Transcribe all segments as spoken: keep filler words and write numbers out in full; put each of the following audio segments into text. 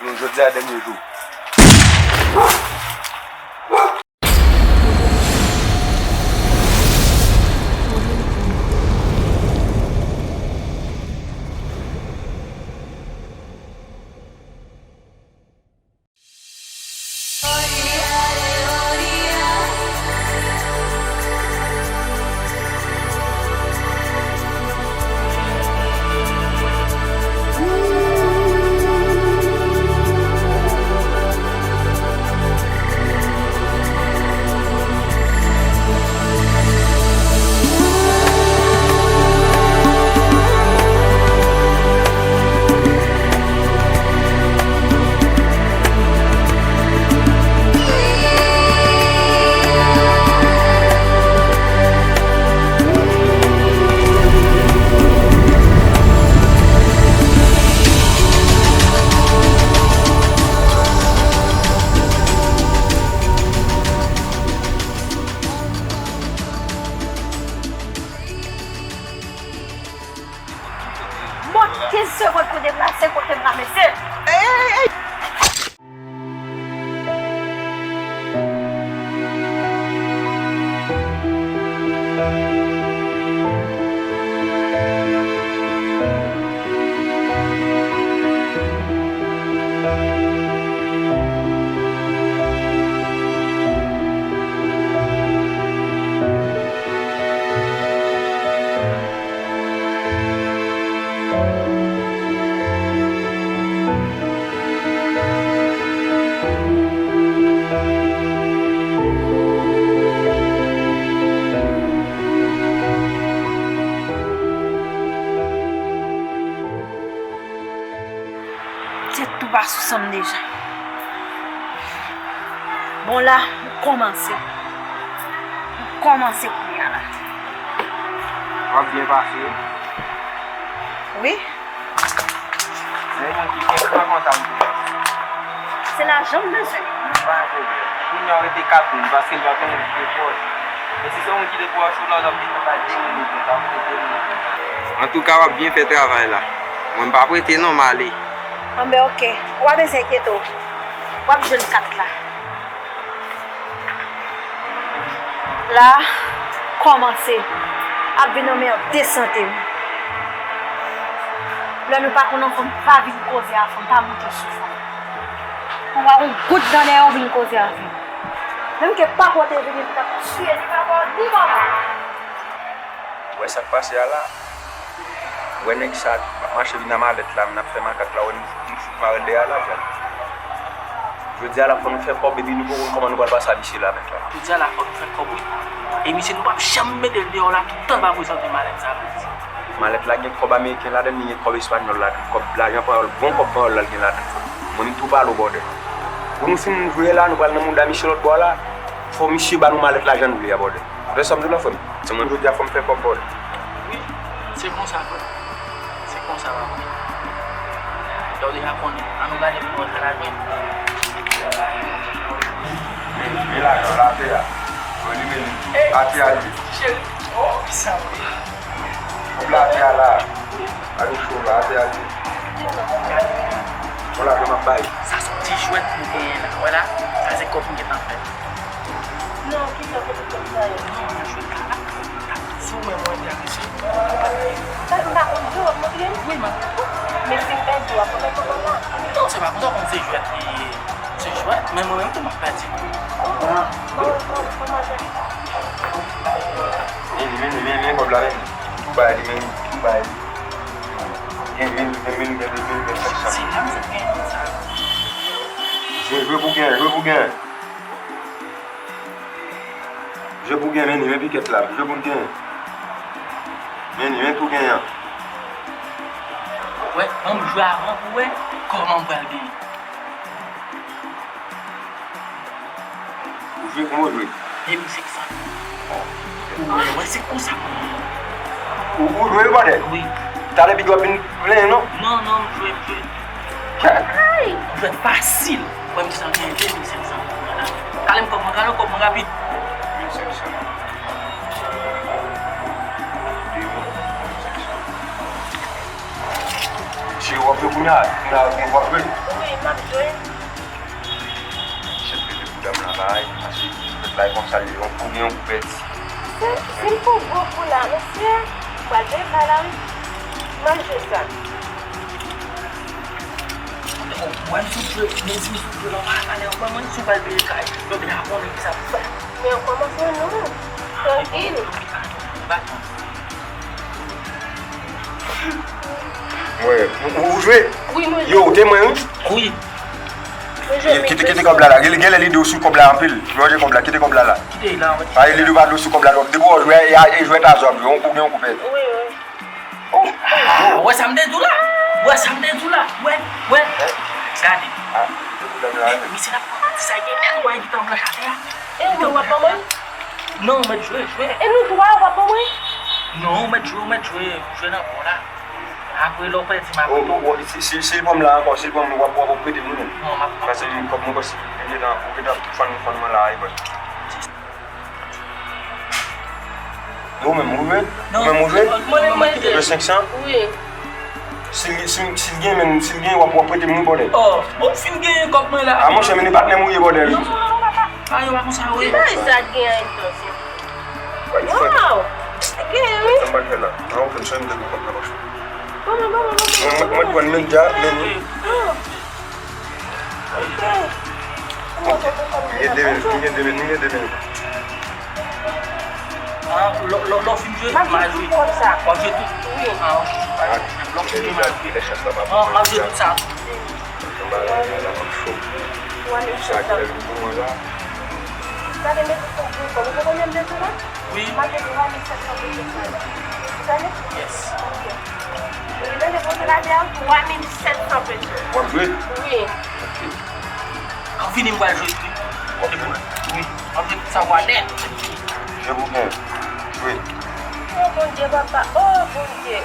Jodi a dènye jou. Mwen kenz segonn pou deplase kote m la, mesye. Ey, ey, ey! Tèt tou pa sou san m deja. Bon, la, m kòmanse. M kòmanse kounye a la. W ap byen pase wi. Wi. Se yon moun ki gen gran kontak tou. Se lajan m bezwen. Pa gen pwoblèm. Kounye a w rete kat moun, paske l pa konnen ki te pwòch. Men si se yon moun ki te pwòch ou la, w t ap vin nan kay de moun ou konsa, w te de moun ou konsa. Antouka, w ap byen fè travay la. Mwen, m p ap rete non, m ale. Anben, oke. Ou pa bezwen enkyete w. W ap jwenn kat la. La, kòmanse ap vin nan men an de sante m. Lè nou pa konn ansanm, pa vin koze avè m, pa monte sou fanm. Ou pa gon gout dan dèyè w vin koze avè m. Menm ke pa pote vini, m t ap tiye li pa ba w ni mòman. Ou wè sa k pase a la? Ou wè nèg sa ap mache vin a malèt la, vin ap fè makak la, ou wè nou, nou fout mare l dèyè a la, frè. Jodi a la, fò nou fè kòb, epi nou poko konn kòman nou pral pase a misye la avèk la. Jodi a la, fò nou fè kòb, wi. E misye, nou p ap janm mete l deyò la, toutan l pa prezante malèt sa la. Malèt la gen kòb ameriken ladann, li gen kòb espanyòl ladann, kòb lajan panyòl, bon kòb panyòl la l gen ladann. Mwen, m tou pale w, brother. Pou nou fin jwe la, nou pral nan mouda misye lòt bò la. Fò misye ba nou malèt la jan nou vle a, brother. Ou wè sa m di w la, frè m? Se mwen jodi a fò m fè kòb, brother. Wi, se konsa, frè. Se konsa, papa. Lè w deja konnen, ann nou gade pou nou antre ladan. Men, men lajan, l atè a. Mwen li men li. Atè a li ye. Cheri. Oh, sa wi. Kòb la atè a la. Gade cho la, atè a li ye. Bon, lajan m ap bay. Sa se yon ti jwèt nou genyen la. Wè la, sa se kòb nou gentan fè. Non, kisa kote kòb sa ye? Non, mwen jwe kalap, kalap. Si w wè mwen enterese, ou kapab peye. Sa, m pa konn jwe, w ap montre m? Wi, m ap. Men si m pèdi, w ap remèt mwen kòb la? Non, se pa konsa w konn se jwèt li ye. Se jwèt, men mwen menm tou m ap pèdi. Bon, bon, bon, bon, bon, bon. Men, men, men, men kòb la, men. Tou bay li, men, tou bay li. Gen mil, gen mil, gen de mil, gen senk san. Se la m sot genyen sa. Jwe, jwe pou gen, jwe pou gen. Jwe pou gen, men ni, men pikèt la, jwe pou l gen. Men ni, men tou gen an. Wè, ban m jwe avan pou wè kòman m pral genyen. Ou jwe, kòman w jwe? De mil senk san. Ou wè, wè, se konsa. Ou, ou jwe, brother? Wi. Talè big w ap vin plenyen, non? Non, non, m jwe, m jwe. Ay! M jwe fasil. Wè, m deja genyen de mil senk san. Kale m kòb mwen, kale m kòb mwen rapid. De mil senk san. Mesye, w ap jwe kounye a? Kounye a, w ap jwe? Wi, m ap jwe. Ay, paske pèp la e konsa l ye, yon kou gen, yon kou pèdi. Se, se yon gwo kou la, mesye. Pral peye kay la, wi. Manje sa. Mwen soufle, men si m soufle, lè w pa pale ankò, mwen si w pral peye kay, yo deja konnen ki sa pou fè. Men an kòmanse non. Trankil. Mwen, ou, ou jwe? Wi, mwen jwe. Yo, ou te mwen, wi. Wi. Mwen jwe. Kite, kite kòb la, la. Gen, gen lè li di w sou kòb la anpil. Manje kòb la, kite kòb la, la. Kite la, wi. Ay, li di w pa di w sou kòb la twòp. Depi w jwe, e, e jwèt a zòb, yon kou gen, yon kou pèdi. Wi, wi. Ah, ou wè sa m te di w la? Ou wè sa m te di w la? Wè, wè. Gade. Misye t ap pran ti sa gen nèt, ou wè, li t an blanch atè a. E ou menm w ap ban mwen? Non, mèt jwe, jwe. E nou twa w ap ban mwen? Non, ou mèt jwe, ou mèt jwe, jwe nan bò la. Apre lè w pèdi m ap tou. Si, si, si l pran m la ankò, si l pran m, w ap, w ap prete m wi menm. Non, m ap, m ap. Paske kòb mwen, paske ou gentan, ou gentan fann, fann mwen la, e bò. Ou menm, ou jwe? Ou menm, ou jwe? Mwen menm, mwen jwe. Jwe senk san? Wi. Si, si, si l gen, menm, si l gen, w ap, w ap prete m wi, bòdè. Oh, bon, m fin genyen kòb mwen la. A, monchè, men e patnè m ou ye, bòdè. Non, non, non, papa. A, yo pa konsa, wi. Ki bagay sa gen an, Edson? Wow! Gen, wi. Sa m pral fè la? Nan okenn swen, m te gen kòb nan pòch mwen. Bon, bon, bon, bon, bon, bon, bon. Mwen, mwen, mwen pran men dja, men. Oh. Ok. M gen de minit, m gen de minit, m gen de minit. Ah, lè, lè, lè w fin jwe, m a jwe. M ap jwe tout kòb sa. W ap jwe tout? Wi. Ah, ok. Lè w fin jwe, m a jwe. Lè chans la pa pou mwen, m ap jwe tout sa. Anba la, la, la, m ap cho. Sa ki lè vin pou mwen la. Gade, men tout kòb, tout kòb. Ou konprann, m te di w la? Wi. M ap jwe twa mil sèt san peso sèlman. Ou tande? Yes. Ok. Ou tande, poze la, twa mil sèt san peso. W ap jwe? Wi. Ok. Kan fini, m pral jwe tou. W ap jwe? Wi. M ap jwe tout sa w a nèt. Jwe pou gen. Jwe. Oh, Bondye, papa. Oh, Bondye.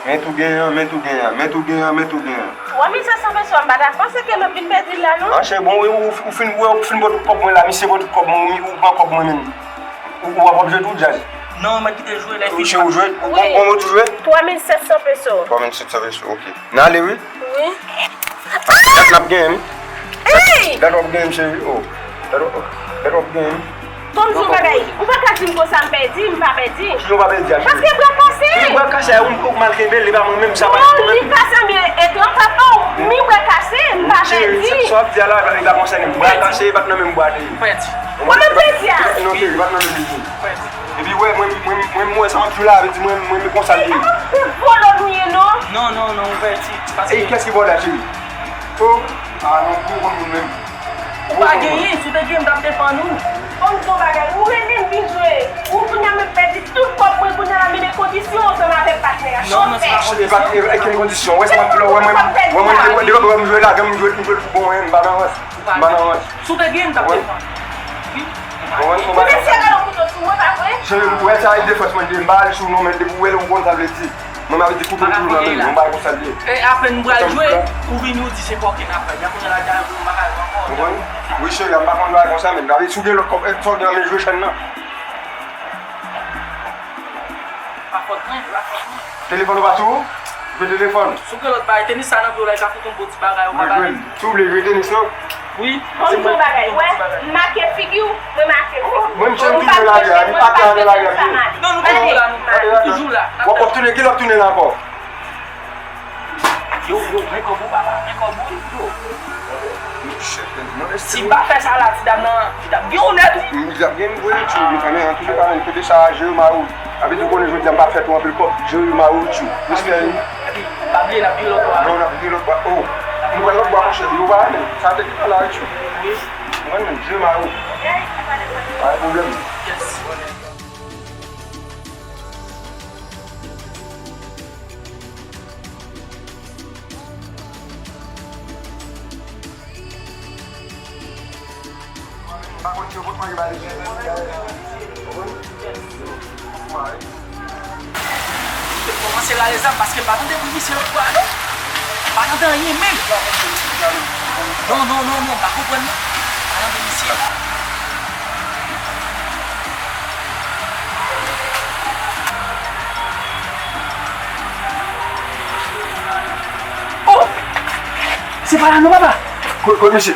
Men tou gen an, men tou gen an, men tou gen an, men tou gen an. Twa mil sèt san peso, m pa ta panse ke m ap vin pèdi l la, non. Ah, cheri, bon, ou, ou, ou fin, ou, ou fin bwè tout kòb mwen la, misye bwè tout kòb mwen, ou, ou pran kòb mwen menm. Ou, ou ap ap jwe tou, djaz? Non, mwen kite jwe, lè fini. Cheri, ou jwe? Ou, wi. Ou, ou, ou tou jwe? Twa mil sèt san peso. Twa mil sèt san peso, ok. N ale, wi. Wi. Dat n ap genyen, wi. Ey! Dat w ap genyen, cheri, oh. Dat w ap, dat w ap genyen, wi. Kòm si yon bagay, ou pa ka di m konsa m pèdi, m pa pèdi. Kijan w pa pèdi a, cheri? Paske bra kase. Ki bra kase a, ou, ou mal kenbe l, e pa mwen menm, sa pa mwen menm. Non, li kase, men e gran papa w, mi bra kase, m pa pèdi. Cheri, sa, sa w ap di a la, e pa, e pa konsène m. Bra kase, e pa t nan menm bra li ye. Pèdi. Mwen menm pèdi a. Non, cheri, e pa t nan menm li ye. Pèdi. Epi, wè, mwen, mwen, mwen, mwen, sa w ap di w la, vle di mwen, mwen, mwen konsa l ye. E pa tout vòlò nou ye, non. Non, non, non, ou pèdi. Ey, kiyès ki vòlè a, cheri? Oh, ah, non, ou konn moun menm. Ou pa genyen, si w te genyen, m t ap defann ou. Bon, m di w bagay, ou rele m vin jwe. Ou kounye a menm pèdi tout kòb mwen, kounye a la, men kondisyon ansanm avèk patnè a. Non, non, se pa kondisyon. E pa, e, e, ki kondisyon? Wè sa m ap di la, wè mwen, wè mwen, wè, depi m jwe la, m jwe, m jwe pou bon, m pa nan rans. M pa nan rans. Si w te genyen, m t ap defann. Wi. Ou te sere yon kouto sou mwen, pa vre? Cheri, ou wè sa, e defans mwen, m pa al sou non, men depi w wè l, ou konn sa l vle di. Mwen, m ap di kouto toujou nan men m, yon bagay konsa l ye. E apèn m pral jwe, ou vini ou di se kòkenn afè. Jan kounye a la, djaz ou, m pa ka jwe ankò. Ou konprann? Wi, cheri, m pa konn jwe konsa, men. Gade, si w gen lòt kòb, e, sa w gen nan men, jwe chèn nan. Pa fòt mwen, pa fòt mwen. Telefòn ou pa sou ou? Jwe telefòn. Si w gen lòt bagay, tenis sa nan pye w la, li ka fout yon bon ti bagay, ou pa pale. Mwen jwe l. Si w vle jwe tenis lan? Wi. Bon, m di w yon bagay, wè, m make figi w, mwen make figi w. Mwen, m jan m vin nan lari a, m pa pè nan lari a, m ye. Non, nou toujou la, nou, nou toujou la. W ap, w ap tounen, kilè w ap tounen la ankò? Yo, yo, men kòb ou, papa, men kòb ou, yo. Si m pa fè sa la, ti dam nan, ti dam gen onè tou. M, ti dam gen, m voye tchou, men kanmenm, an tou de ka, men kote sa, Jerry Maru. Epi tou konnen jodi a m pa fè tou anpil kòb, Jerry Maru tchou. Respè wi. Epi, pa bliye, n ap vire lòt bò a. Non, n ap vire lòt bò a. Oh, nou pral lòt bò a, monchè, yo pa renmen. Sa te ki la, tchou. Wi. Mwen menm, Jerry Maru. Pa gen pwoblèm. Yes. Kòmanse rale zam paske m pa tande bri misye lòt bò a non. M pa tande anyen menm. Non, non, non, non, m pa konprann non. M pa tande misye. Oh! Se pa la non, papa. Kot, kot misye?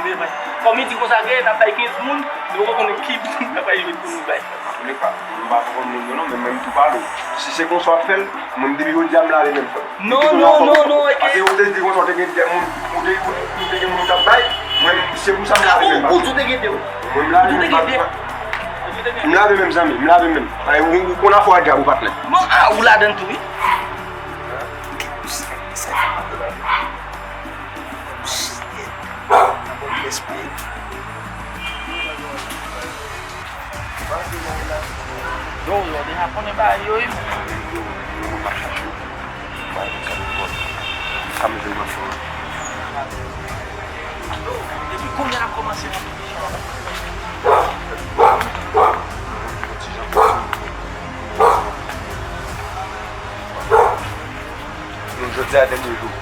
nou te bay. Kòm li di konsa gen, n ap bay kenz moun, nou poko konnen ki moun k ap rive pou nou bay. Antouka, m pa twò konn moun yo non, men mwen m tou pale w. Si se konsa w ap fè l, mwen depi jodi a m lave men m frè m. Non, non, non, non, e ke... Paske ou te di konsa w te gen de moun, ou te, ou te gen moun ou t ap bay, mwen se pou sa m lave men m. Ou, ou tou te gen de w. Mwen m lave men m. M lave men m zanmi, m lave men m. Ay, ou, ou konn afè w ak dyab ou patnè. Bon, ah, ou ladann tou wi. Yo, yo deja konnen bagay yo wi. Sa m jwenn nan fon. Yo, depi kounye a n ap kòmanse nan finish la. Non, jodi a dènye jou.